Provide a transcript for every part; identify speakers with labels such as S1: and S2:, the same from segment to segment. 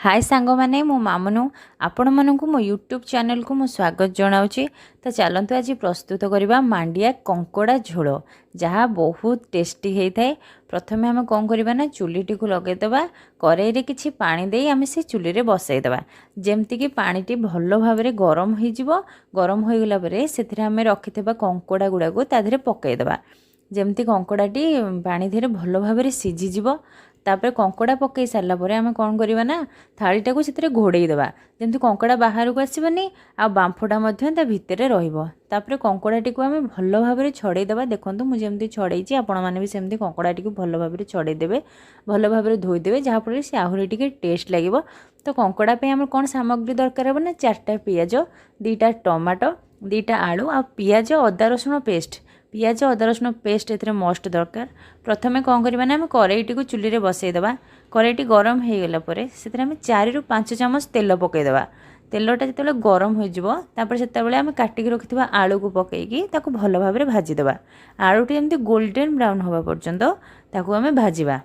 S1: ହାଏ ସାଙ୍ଗମାନେ, ମୁଁ ମାମୁନୁ। ଆପଣମାନଙ୍କୁ ମୋ ୟୁଟ୍ୟୁବ୍ ଚ୍ୟାନେଲକୁ ମୁଁ ସ୍ୱାଗତ ଜଣାଉଛି। ତ ଚାଲନ୍ତୁ ଆଜି ପ୍ରସ୍ତୁତ କରିବା ମାଣ୍ଡିଆ କଙ୍କଡ଼ା ଝୋଳ, ଯାହା ବହୁତ ଟେଷ୍ଟି ହେଇଥାଏ। ପ୍ରଥମେ ଆମେ କ'ଣ କରିବା ନା ଚୁଲିଟିକୁ ଲଗାଇଦେବା। କରେଇରେ କିଛି ପାଣି ଦେଇ ଆମେ ସେ ଚୁଲିରେ ବସାଇଦେବା, ଯେମିତିକି ପାଣିଟି ଭଲ ଭାବରେ ଗରମ ହେଇଯିବ। ଗରମ ହୋଇଗଲା ପରେ ସେଥିରେ ଆମେ ରଖିଥିବା କଙ୍କଡ଼ା ଗୁଡ଼ାକୁ ତା ଦେହରେ ପକାଇଦେବା, ଯେମିତି କଙ୍କଡ଼ାଟି ପାଣି ଦେହରେ ଭଲ ଭାବରେ ସିଝିଯିବ। ତାପରେ କଙ୍କଡ଼ା ପକାଇ ସାରିଲା ପରେ ଆମେ କ'ଣ କରିବା ନା ଥାଳିଟାକୁ ସେଥିରେ ଘୋଡ଼େଇ ଦେବା, ଯେମିତି କଙ୍କଡ଼ା ବାହାରକୁ ଆସିବନି ଆଉ ବାମ୍ଫଟା ମଧ୍ୟ ତା ଭିତରେ ରହିବ। ତାପରେ କଙ୍କଡ଼ାଟିକୁ ଆମେ ଭଲ ଭାବରେ ଛଡ଼େଇ ଦେବା। ଦେଖନ୍ତୁ, ମୁଁ ଯେମିତି ଛଡ଼େଇଛି, ଆପଣମାନେ ବି ସେମିତି କଙ୍କଡ଼ାଟିକୁ ଭଲ ଭାବରେ ଛଡ଼େଇ ଦେବେ, ଭଲ ଭାବରେ ଧୋଇଦେବେ, ଯାହାଫଳରେ ସେ ଆହୁରି ଟିକେ ଟେଷ୍ଟ ଲାଗିବ। ତ କଙ୍କଡ଼ା ପାଇଁ ଆମର କ'ଣ ସାମଗ୍ରୀ ଦରକାର ହେବ ନା 4ଟା ପିଆଜ, 2ଟା ଟମାଟୋ, 2ଟା ଆଳୁ ଆଉ ପିଆଜ ଅଦା ରସୁଣ ପେଷ୍ଟ। ପିଆଜ ଅଦା ରସୁଣ ପେଷ୍ଟ ଏଥିରେ ମଷ୍ଟ ଦରକାର। ପ୍ରଥମେ କ'ଣ କରିବା ନା ଆମେ କରେଇଟିକୁ ଚୁଲିରେ ବସାଇଦେବା। କରେଇଟି ଗରମ ହେଇଗଲା ପରେ ସେଥିରେ ଆମେ 4ରୁ 5 ଚାମଚ ତେଲ ପକାଇଦେବା। ତେଲଟା ଯେତେବେଳେ ଗରମ ହୋଇଯିବ, ତାପରେ ସେତେବେଳେ ଆମେ କାଟିକି ରଖିଥିବା ଆଳୁକୁ ପକାଇକି ତାକୁ ଭଲ ଭାବରେ ଭାଜିଦେବା। ଆଳୁଟି ଏମିତି ଗୋଲ୍ଡେନ୍ ବ୍ରାଉନ୍ ହେବା ପର୍ଯ୍ୟନ୍ତ ତାକୁ ଆମେ ଭାଜିବା।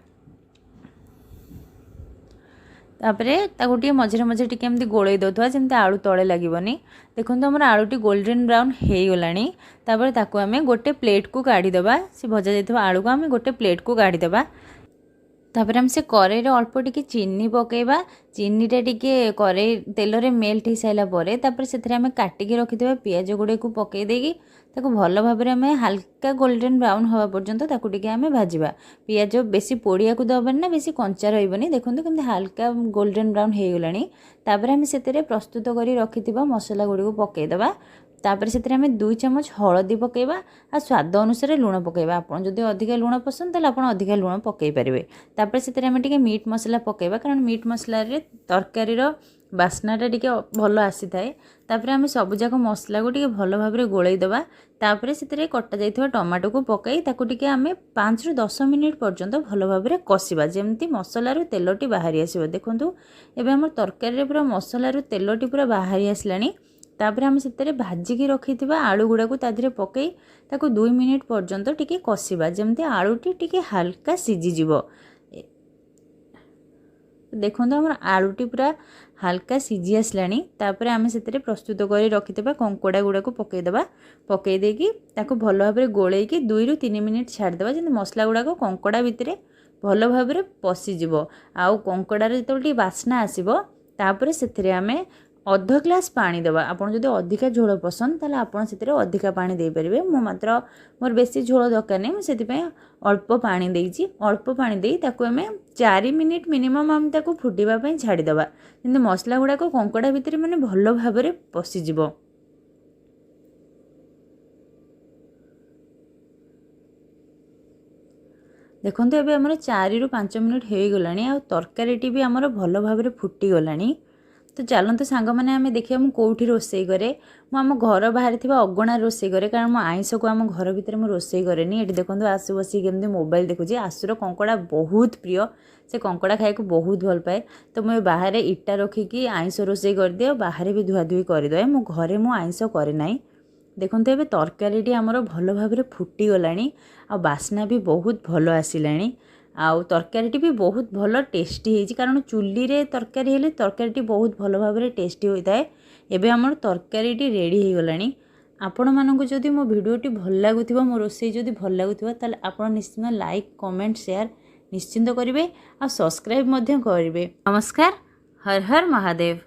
S1: ତାପରେ ତାକୁ ଟିକେ ମଝିରେ ମଝିରେ ଟିକେ ଏମିତି ଗୋଳେଇ ଦେଉଥିବା, ଯେମିତି ଆଳୁ ତଳେ ଲାଗିବନି। ଦେଖନ୍ତୁ, ଆମର ଆଳୁଟି ଗୋଲ୍ଡେନ୍ ବ୍ରାଉନ୍ ହେଇଗଲାଣି। ତାପରେ ତାକୁ ଆମେ ଗୋଟେ ପ୍ଲେଟ୍କୁ କାଢ଼ିଦେବା। ସେ ଭଜା ଯାଇଥିବା ଆଳୁକୁ ଆମେ ଗୋଟେ ପ୍ଲେଟ୍କୁ କାଢ଼ିଦେବା। ତାପରେ ଆମେ ସେ କରେଇରେ ଅଳ୍ପ ଟିକେ ଚିନି ପକାଇବା। ଚିନିଟା ଟିକେ କରେଇ ତେଲରେ ମେଲ୍ଟ ହେଇସାରିଲା ପରେ ତାପରେ ସେଥିରେ ଆମେ କାଟିକି ରଖିଥିବା ପିଆଜ ଗୁଡ଼ିକୁ ପକାଇ ଦେଇକି ତାକୁ ଭଲ ଭାବରେ ଆମେ ହାଲକା ଗୋଲ୍ଡେନ୍ ବ୍ରାଉନ୍ ହେବା ପର୍ଯ୍ୟନ୍ତ ତାକୁ ଟିକେ ଆମେ ଭାଜିବା। ପିଆଜ ବେଶୀ ପୋଡ଼ିବାକୁ ଦେବାନି ନା ବେଶୀ କଞ୍ଚା ରହିବନି। ଦେଖନ୍ତୁ କେମିତି ହାଲକା ଗୋଲ୍ଡେନ୍ ବ୍ରାଉନ୍ ହେଇଗଲାଣି। ତାପରେ ଆମେ ସେଥିରେ ପ୍ରସ୍ତୁତ କରି ରଖିଥିବା ମସଲା ଗୁଡ଼ିକୁ ପକାଇଦେବା। ତାପରେ ସେଥିରେ ଆମେ 2 ଚାମଚ ହଳଦୀ ପକାଇବା ଆଉ ସ୍ୱାଦ ଅନୁସାରେ ଲୁଣ ପକାଇବା। ଆପଣ ଯଦି ଅଧିକା ଲୁଣ ପସନ୍ଦ, ତାହେଲେ ଆପଣ ଅଧିକା ଲୁଣ ପକାଇ ପାରିବେ। ତାପରେ ସେଥିରେ ଆମେ ଟିକେ ମିଟ୍ ମସଲା ପକାଇବା, କାରଣ ମିଟ୍ ମସଲାରେ ତରକାରୀର ବାସ୍ନାଟା ଟିକେ ଭଲ ଆସିଥାଏ। ତାପରେ ଆମେ ସବୁଯାକ ମସଲାକୁ ଟିକେ ଭଲ ଭାବରେ ଗୋଳେଇ ଦେବା। ତାପରେ ସେଥିରେ କଟା ଯାଇଥିବା ଟମାଟୋକୁ ପକାଇ ତାକୁ ଟିକେ ଆମେ 5ରୁ 10 ମିନିଟ୍ ପର୍ଯ୍ୟନ୍ତ ଭଲ ଭାବରେ କଷିବା, ଯେମିତି ମସଲାରୁ ତେଲଟି ବାହାରି ଆସିବ। ଦେଖନ୍ତୁ, ଏବେ ଆମର ତରକାରୀରେ ପୁରା ମସଲାରୁ ତେଲଟି ପୁରା ବାହାରି ଆସିଲାଣି। ତାପରେ ଆମେ ସେଥିରେ ଭାଜିକି ରଖିଥିବା ଆଳୁ ଗୁଡ଼ାକୁ ତା ଦେହରେ ପକାଇ ତାକୁ 2 ମିନିଟ୍ ପର୍ଯ୍ୟନ୍ତ ଟିକେ କଷିବା, ଯେମିତି ଆଳୁଟି ଟିକେ ହାଲକା ସିଝିଯିବ। ଦେଖନ୍ତୁ, ଆମର ଆଳୁଟି ପୁରା ହାଲକା ସିଝି ଆସିଲାଣି। ତାପରେ ଆମେ ସେଥିରେ ପ୍ରସ୍ତୁତ କରି ରଖିଥିବା କଙ୍କଡ଼ା ଗୁଡ଼ାକୁ ପକାଇଦେବା। ପକାଇ ଦେଇକି ତାକୁ ଭଲ ଭାବରେ ଗୋଳେଇକି 2ରୁ 3 ମିନିଟ୍ ଛାଡ଼ିଦେବା, ଯେମିତି ମସଲା ଗୁଡ଼ାକ କଙ୍କଡ଼ା ଭିତରେ ଭଲ ଭାବରେ ପଶିଯିବ। ଆଉ କଙ୍କଡ଼ାର ଯେତେବେଳେ ଟିକେ ବାସ୍ନା ଆସିବ, ତାପରେ ସେଥିରେ ଆମେ ଅଧ ଗ୍ଲାସ୍ ପାଣି ଦେବା। ଆପଣ ଯଦି ଅଧିକା ଝୋଳ ପସନ୍ଦ, ତାହେଲେ ଆପଣ ସେଥିରେ ଅଧିକା ପାଣି ଦେଇପାରିବେ। ମୁଁ ମାତ୍ର ମୋର ବେଶୀ ଝୋଳ ଦରକାର ନାହିଁ, ମୁଁ ସେଥିପାଇଁ ଅଳ୍ପ ପାଣି ଦେଇଛି। ଅଳ୍ପ ପାଣି ଦେଇ ତାକୁ ଆମେ 4 ମିନିଟ୍ ମିନିମମ୍ ଆମେ ତାକୁ ଫୁଟିବା ପାଇଁ ଛାଡ଼ିଦେବା, ଯେମିତି ମସଲା ଗୁଡ଼ାକ କଙ୍କଡ଼ା ଭିତରେ ମାନେ ଭଲ ଭାବରେ ପଶିଯିବ। ଦେଖନ୍ତୁ, ଏବେ ଆମର 4ରୁ 5 ମିନିଟ୍ ହେଇଗଲାଣି ଆଉ ତରକାରୀଟି ବି ଆମର ଭଲ ଭାବରେ ଫୁଟିଗଲାଣି। ତ ଚାଲନ୍ତୁ ସାଙ୍ଗମାନେ, ଆମେ ଦେଖିବା ମୁଁ କେଉଁଠି ରୋଷେଇ କରେ। ମୁଁ ଆମ ଘର ବାହାରେ ଥିବା ଅଗଣାରେ ରୋଷେଇ କରେ, କାରଣ ମୁଁ ଆଇଁଷକୁ ଆମ ଘର ଭିତରେ ମୁଁ ରୋଷେଇ କରେନି। ଏଠି ଦେଖନ୍ତୁ, ଆସୁ ବସିକି କେମିତି ମୋବାଇଲ ଦେଖୁଛି। ଆସୁର କଙ୍କଡ଼ା ବହୁତ ପ୍ରିୟ, ସେ କଙ୍କଡ଼ା ଖାଇବାକୁ ବହୁତ ଭଲ ପାଏ। ତ ମୁଁ ବାହାରେ ଇଟା ରଖିକି ଆଇଁଷ ରୋଷେଇ କରିଦିଏ ଆଉ ବାହାରେ ବି ଧୁଆଧୁଇ କରିଦିଏ। ମୁଁ ଘରେ ମୁଁ ଆଇଁଷ କରେ ନାହିଁ। ଦେଖନ୍ତୁ, ଏବେ ତରକାରୀଟି ଆମର ଭଲ ଭାବରେ ଫୁଟିଗଲାଣି ଆଉ ବାସ୍ନା ବି ବହୁତ ଭଲ ଆସିଲାଣି ଆଉ ତରକାରୀଟି ବି ବହୁତ ଭଲ ଟେଷ୍ଟି ହେଇଛି, କାରଣ ଚୁଲିରେ ତରକାରୀ ହେଲେ ତରକାରୀଟି ବହୁତ ଭଲ ଭାବରେ ଟେଷ୍ଟି ହୋଇଥାଏ। ଏବେ ଆମର ତରକାରୀଟି ରେଡ଼ି ହେଇଗଲାଣି। ଆପଣମାନଙ୍କୁ ଯଦି ମୋ ଭିଡ଼ିଓଟି ଭଲ ଲାଗୁଥିବ, ମୋ ରୋଷେଇ ଯଦି ଭଲ ଲାଗୁଥିବ, ତାହେଲେ ଆପଣ ନିଶ୍ଚିନ୍ତ ଲାଇକ୍, କମେଣ୍ଟ, ସେୟାର ନିଶ୍ଚିନ୍ତ କରିବେ ଆଉ ସବସ୍କ୍ରାଇବ୍ ମଧ୍ୟ କରିବେ। ନମସ୍କାର, ହର ହର ମହାଦେବ।